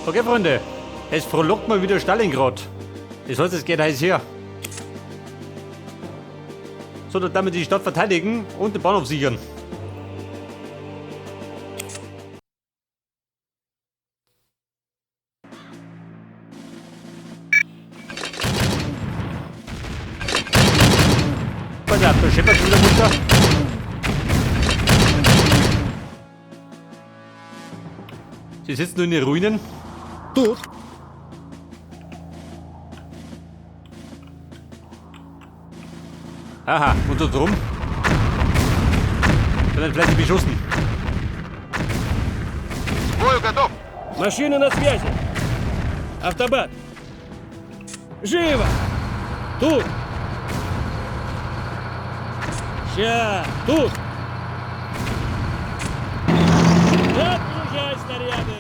Okay, Freunde, es frohlockt mal wieder Stalingrad. Das heißt, es geht heiß her. So, dann damit die Stadt verteidigen und den Bahnhof sichern. Pass auf, da scheppert wieder munter. Sie sitzen nur in den Ruinen. Тут. Aha, und so drum. Dann vielleicht beschossen. К бою готов. Машина на связи. Автобат. Живо! Тут! Ща! Тут! Отгружай снаряды!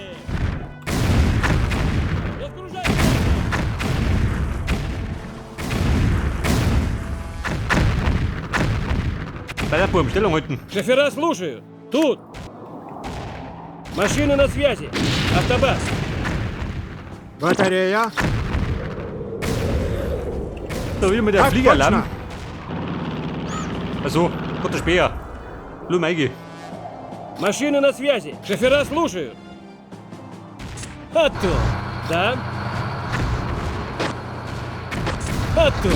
Разгружай снаряды! Bei der Burm, Stellung halten. Шофера слушают! Тут! Машина на связи! Автобат! Батарея. Da wieder mit der Так Fliegerlamm. точно. Also, Gott, der Speer. Lu Meigi. Машина на связи! Шофера слушают! А то! Да? А то!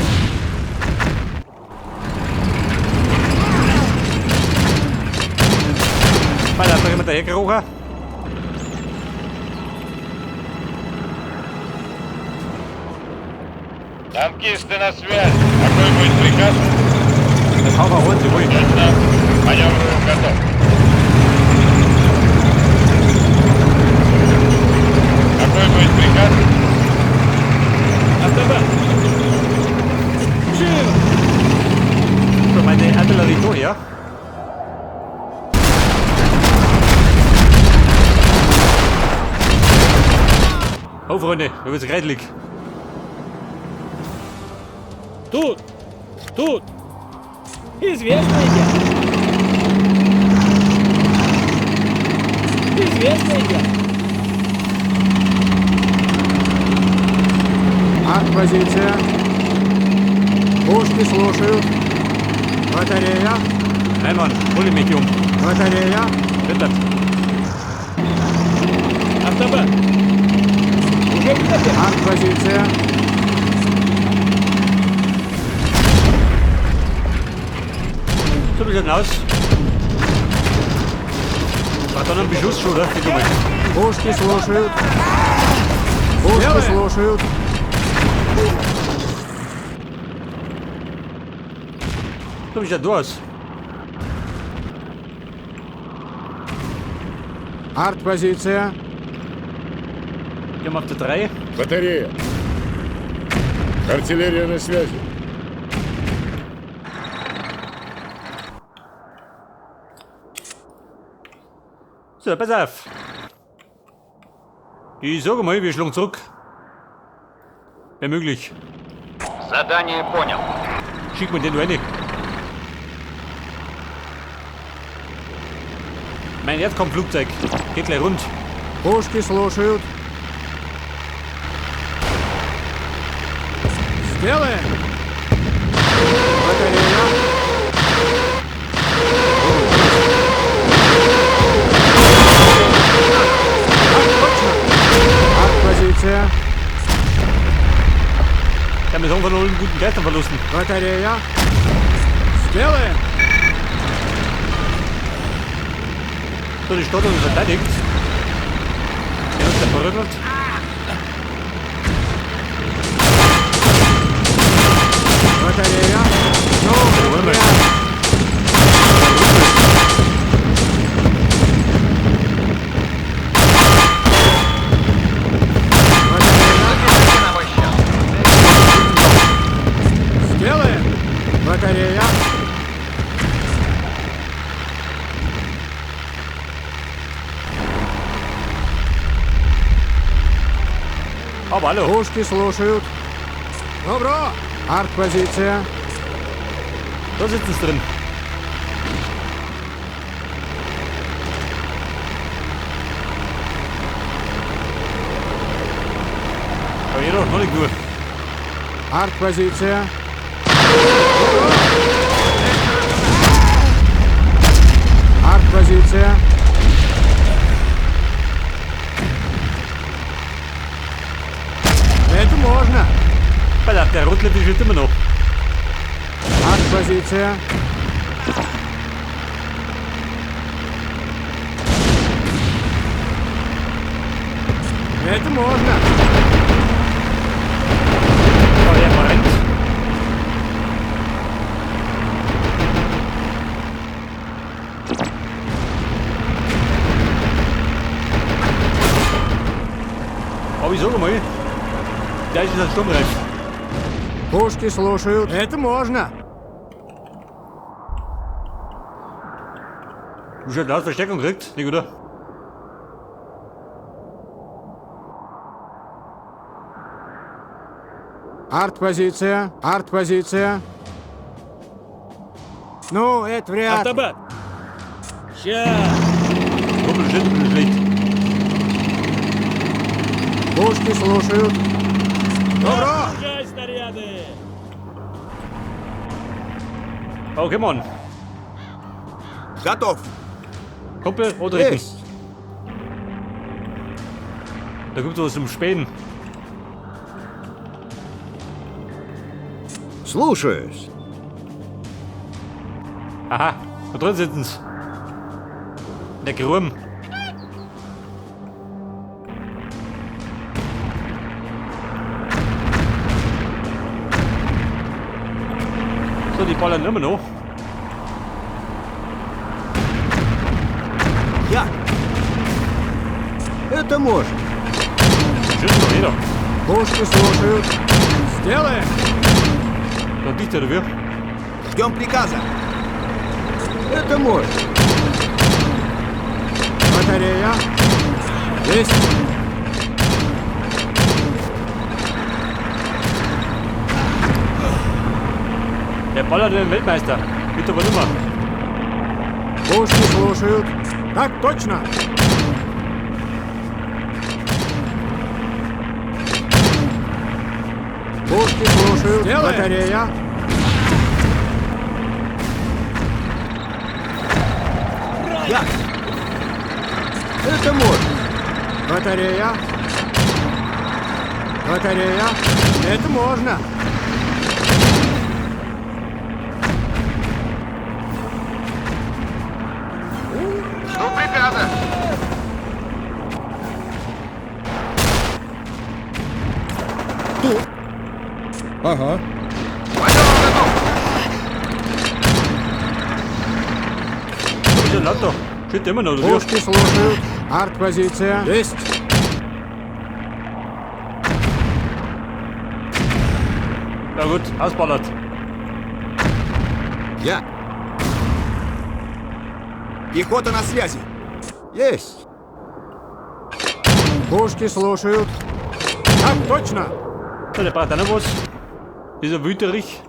Weil da hat noch jemand dahergerochen. Танкисты на связи. Какой будет приказ? Das Haufen holen Sie wohl. Точно. Маневру готов. Какой будет приказ? Автобат! Живо! So, meine Artillerie da her. Oh, Freunde, da wird's reitlich. Тут! Тут! Известное дело! Известное дело! Арт-позиция. Пушки слушают. Батарея. Nein, Mann, hol ich mich um. Батарея. Bitte. Автобат! Уже едем! Арт-позиция. So, wie schaut denn aus? War da noch ein Beschuss schon, oder? Geht mal. Пушки слушают. Пушки слушают. So, wie schaut du aus? Арт-позиция. Gehen wir auf der 3. Батарея. Артиллерия на связи. So, pass auf. Ich sage mal, wir schlagen zurück. Wäre möglich. Задание понял. Schick mir den rein. Mein Erdkampfflugzeug. Geht gleich rund. Пушки слушают. Сделаем. Батарея. Так точно. Арт-позиция. Ja, wir sagen von allen guten Geistern verlusten. Батарея. Сделаем. So, die Stadt uns verteidigt. Der uns zerbröckelt. Батарея. Ну, Warte mal. Батарея. Запишите на мой счет. Сделаем. Батарея. Aber hallo. Пушки слушают. Добро. Арт-позиция. Da sitzen sie drin. Aber jeder noch nicht nur. Артпозиция. Артпозиция. Это можно. Pass auf, der Rotlippe steht immer noch. Артпозиция. Это можно. Aber der brennt. Aber ich sage mal, der ist ein sturmreif. Пушки слушают. Это можно. Du schon laut Verstärkung gekriegt, nicht oder? Артпозиция. Артпозиция. Ну, это вряд ли. Автобат. Ща. Ruppel steht ein bisschen schlecht. Пушки слушают. Добро! Разгружай снаряды. Okay, Mann. Готов. Kumpel, oder Есть. Da gibt es was zum Spähen. Слушаюсь. Aha, da drin sitzen's. Der Grum. So, die ballern immer noch. Я. Это можно. Schießt doch jeder. Пушки слушают. Сделаем. Da dicht oder wie? Ждем приказа. Это можно. Батарея. Есть. Der ballert den Weltmeister. Bitte aber nimmer. Пушки слушают. Так точно. Пушки слушают. Делаем. Батарея. Я. Это можно. Батарея. Батарея. Это можно. Жду приказа. Тут. Ага. Маневр готов. Ist ja laut da. Steht immer noch, oder wie? Пушки слушают. Артпозиция. Есть. Ja gut, ausballert. Я. Пехота на связи. Есть. Пушки слушают. Так точно. So, der braucht auch noch was. Dieser Wüterich.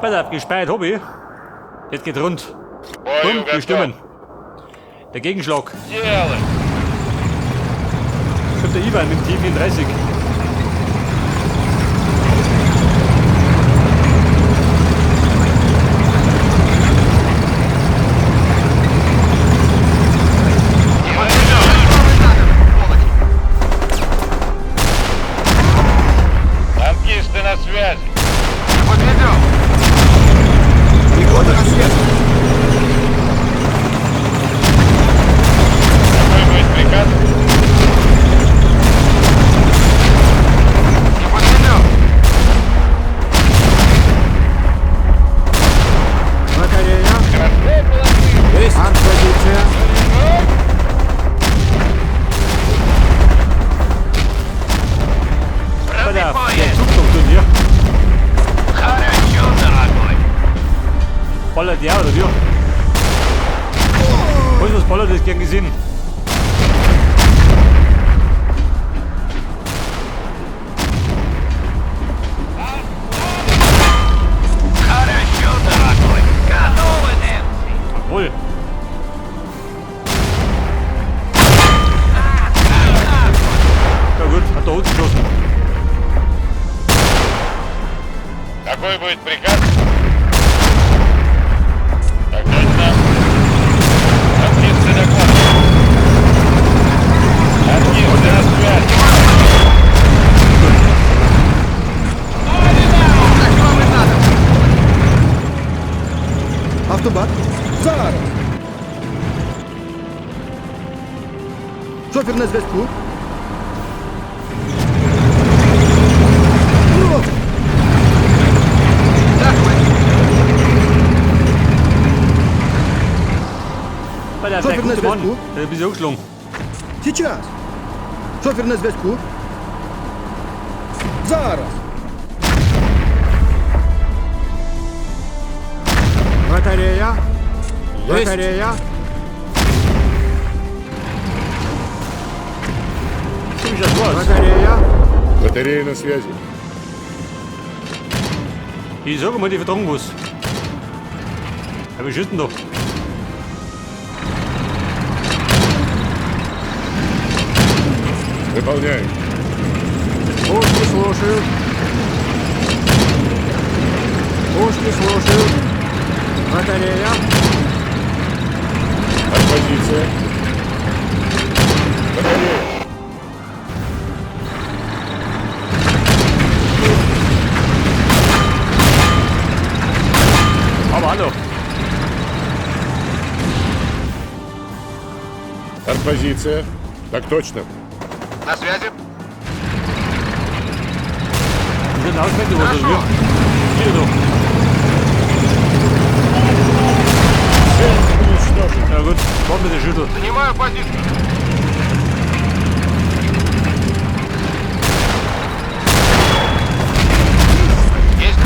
Pass auf, gespeiert hab ich. Jetzt geht rund. Бою Bumm, wir stimmen. готов. Der Gegenschlag. Делай. Kommt der Ivan mit dem T34. Танкисты на связи. Не подведем. Пехота на связи. Какой будет приказ? Не подведем. Батарея. Есть. Артпозиция. Pass auf, der Zug kommt zu dir. Хорошо, дорогой. Ballert ja, oder wie? Alles was ballert, ist gern gesehen. Хорошо, Какой будет приказ? Так точно. Танкисты докладывают. Танкисты на связи. Так вам и надо. Автобат. Зараз. Шофер на зв'язку. Крок. Да, командир. Weil der ist der Шофер на gute Mann. зв'язку. Der ist ein bisschen angeschlagen. Сейчас. Шофер на зв'язку. Зараз. Батарея. Батарея. So wie das war's. Батарея. Батарея на связи. Ich sag mal, die vertragen was. Ja, wir schießen doch. Выполняю. Пушки слушают. Пушки слушают. Батарея. Оппозиция. Батарея. Aber hallo. Оппозиция. Так точно. На связи. Die sind auswendig, was das wird. Hier doch. Цель уничтожена. Ja gut, Bombe der Schüttel. Занимаю позицию. Есть.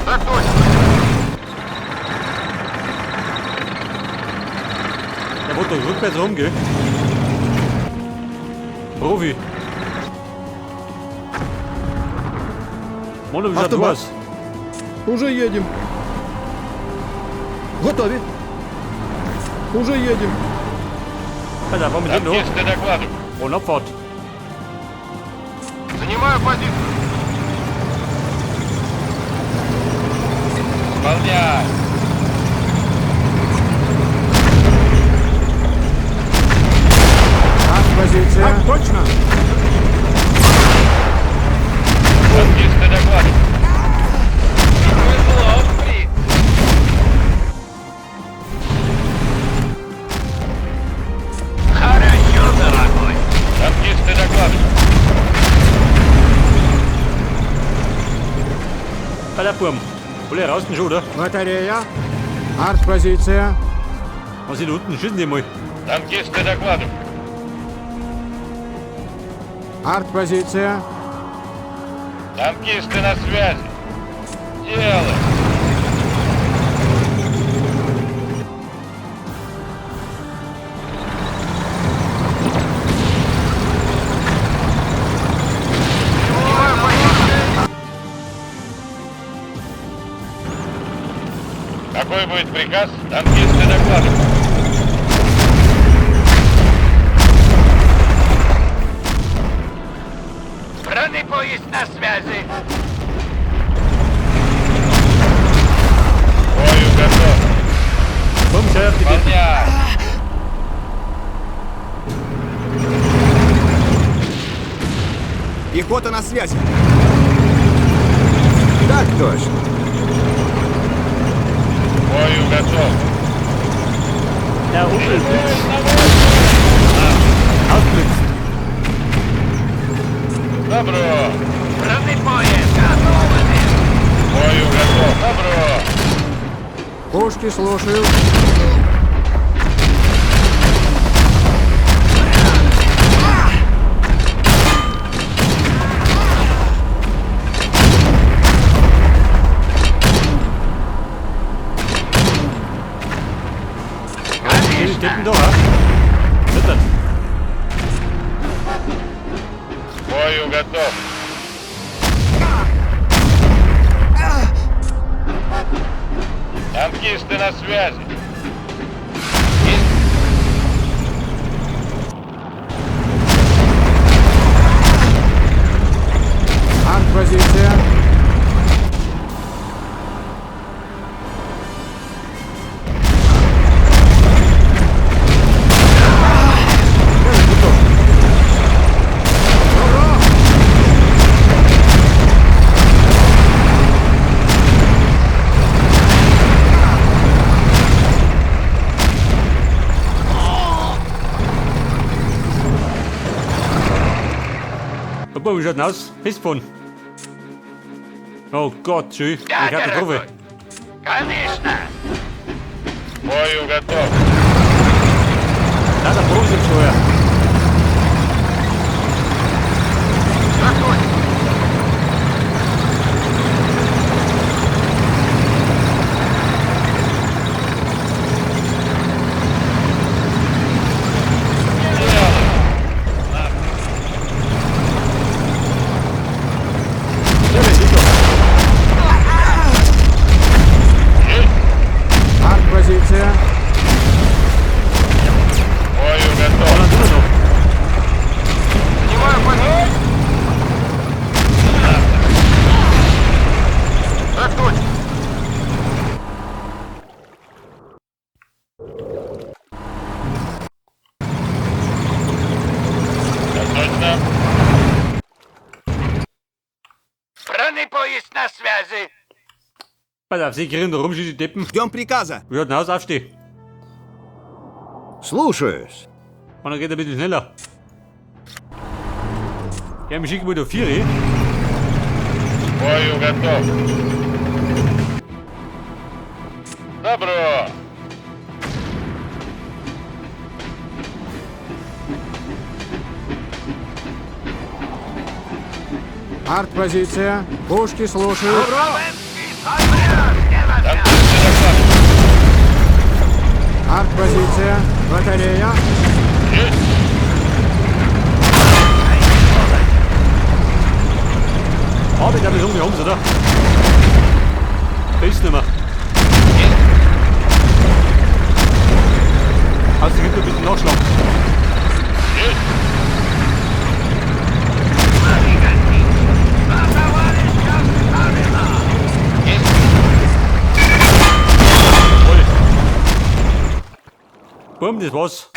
Так точно. Der wurde doch rückwärts rum, gell? Profi. Mann, wie schaut du Автобат. aus? Уже едем. Готові. Уже едем. Alter, fahren wir den hoch. Танкисты докладывают. Und Abfahrt. Занимаю позицию. Выполняй. Артпозиция. Так точно. Танкисты докладывают. Повезло, фриц. Хорошо, дорогой. Танкисты докладывают. Alter, Burm. Hol raus den Schuh, oder? Батарея. Артпозиция. Was sind unten? Schießen die mal. Танкисты докладывают. Артпозиция. Танкисты на связи. Делай. Занимаю позицию. Какой будет приказ? Танкисты докладывают. Бронепоезд на связи. Бою готов. Komm, schau auf die Deppen. Выполняй. Пехота на связи. Так точно. Бою готов. Der Rumpel blitzt. Ausblitzt. Добро. Бронепоезд готовы. Бою готов. Добро. Пушки слушают. Die Deppen da, ja? Wird das? Бою готов. Танкисты на связи. Super, wie schaut denn aus? Festfahren. Oh Gott, schön. Да, Ich hatte дорогой. Kurve. Конечно. К Бою готов. Da, der Brust im Steuer. Так точно. Ja, wer sieht doch. Есть. Артпозиция. К Бою готов. Holland immer noch. Занимаю позицию. Так точно. Так точно. Бронепоезд на связи. Pass auf, sie kriegen da rum, die Deppen. Ждем приказа. Wir sollten Haus aufstehen. Слушаюсь. Und dann geht er ein bisschen schneller. Ja, wir schicken mal da vier, eh? К бою готов. Добро. Артпозиция. Пушки слушают. Танкисты докладывают. Артпозиция. Батарея. Есть. Aber ich glaube, das irgendwie haben sie, oder? Das nicht mehr. Also, gibt ein bisschen Nachschlag. Есть. Voll. Bumm, das war's.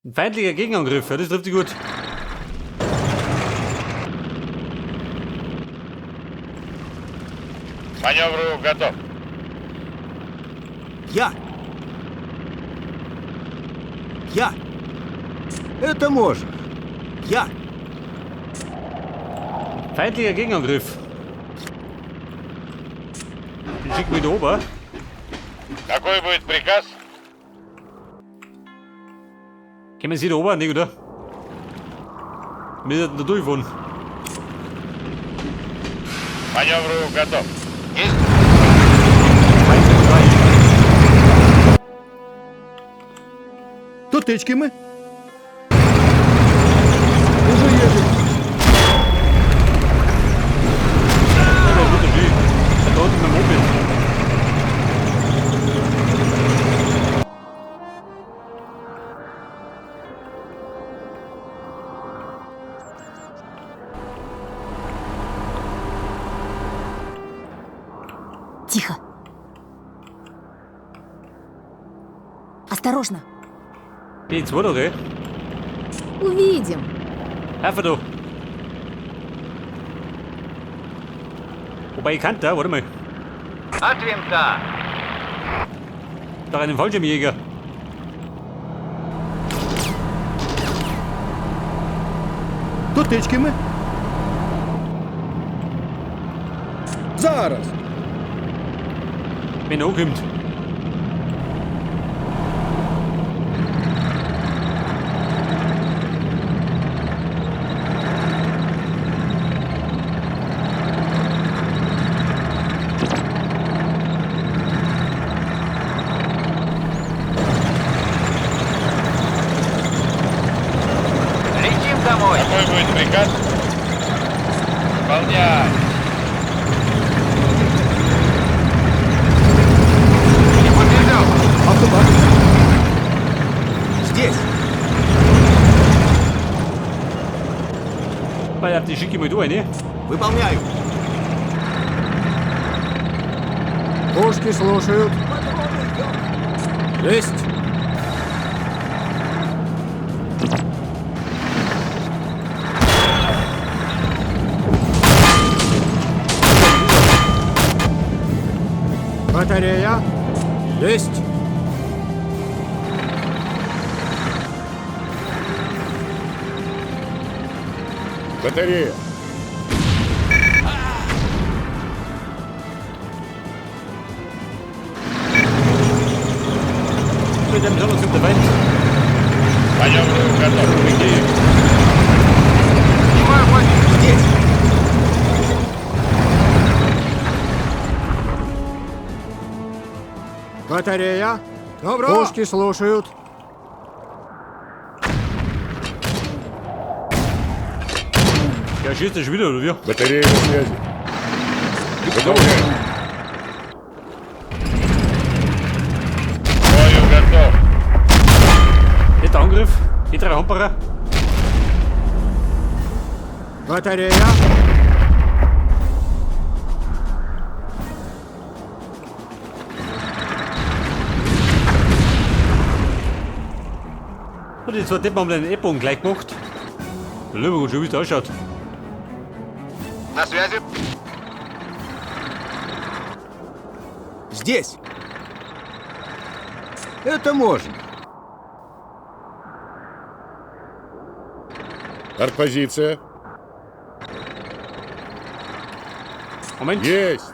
Ein feindlicher Gegenangriff, ja, das trifft sich gut. К Маневру готов. Я. Я. Это можно. Я. Feindlicher Gegenangriff. Den schicken wir da oben. Какой будет приказ? Kommen Sie da oben, nicht, oder? Wir sollten da durchfahren. К Маневру готов. Есть. 2, 2, 3. Тут тычки мы. Уже едем. Ja, das wird schön. Da unten mit dem Moped. Тихо. Осторожно. Die zwei da, gell? Увидим. Einfach da. Wobei ich kann da, warte mal. От винта. Da einen Fallschirmjäger. Тут тычки мы. Зараз. Wenn er ankommt. Летим домой. Какой будет приказ? Выполнять. Не подведем. Автобат. Здесь. Weil die schicke ich mal da rein, ne? Выполняю. Пушки слушают. Есть. Батарея. Есть. Батарея. Mit dem besonders der Feind. Маневру готов. Okay. Занимаю позицию. Здесь. Батарея. Добро. Пушки слушают. Ja, schießt er schon wieder, oder wie? Батарея на связи. Выполняю. К Бою готов. Nicht der Angriff. Die drei Hamperer. Батарея. Und die zwei Deppen haben den E-Bogen gleich gemacht. Der Löwe gut schon, wie es ausschaut. На связи. Здесь. Это можно. Артпозиция. Moment, Есть.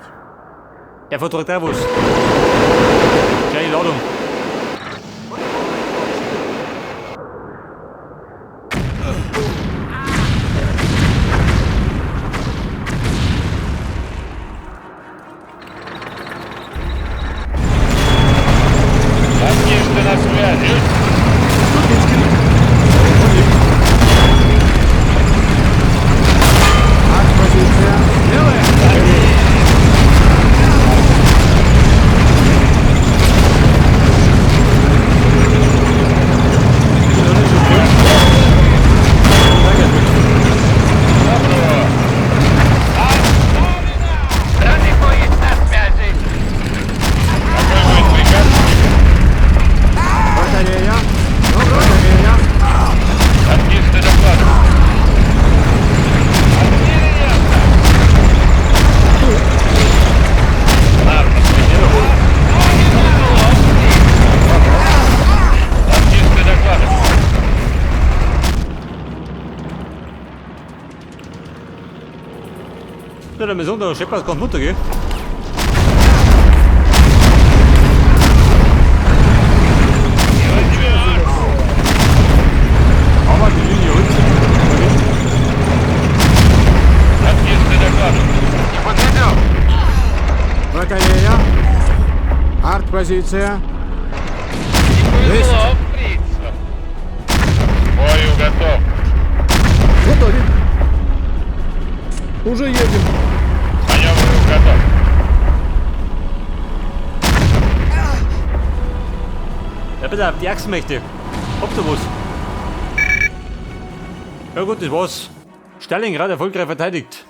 der vertragt auch was. Kleine Ladung. Танкисты на связи. Артпозиция. Делаем. Бронепоезд на связи. Какой будет приказ? Батарея. Батарея. Танкисты докладывают. Танкисты докладывают. Ja, der Mission, der Shepard kommt runter, gell? Aber die Linie rückt. Танкисты докладывают. Не подведем. Батарея. Артпозиция. Не повезло фрицам. К Бою готов. Готовы. Уже едем. Маневру готов. Ja, bitte, auf die Achsenmächte. Habt ihr was? Ja gut, das war's. Stalingrad erfolgreich verteidigt.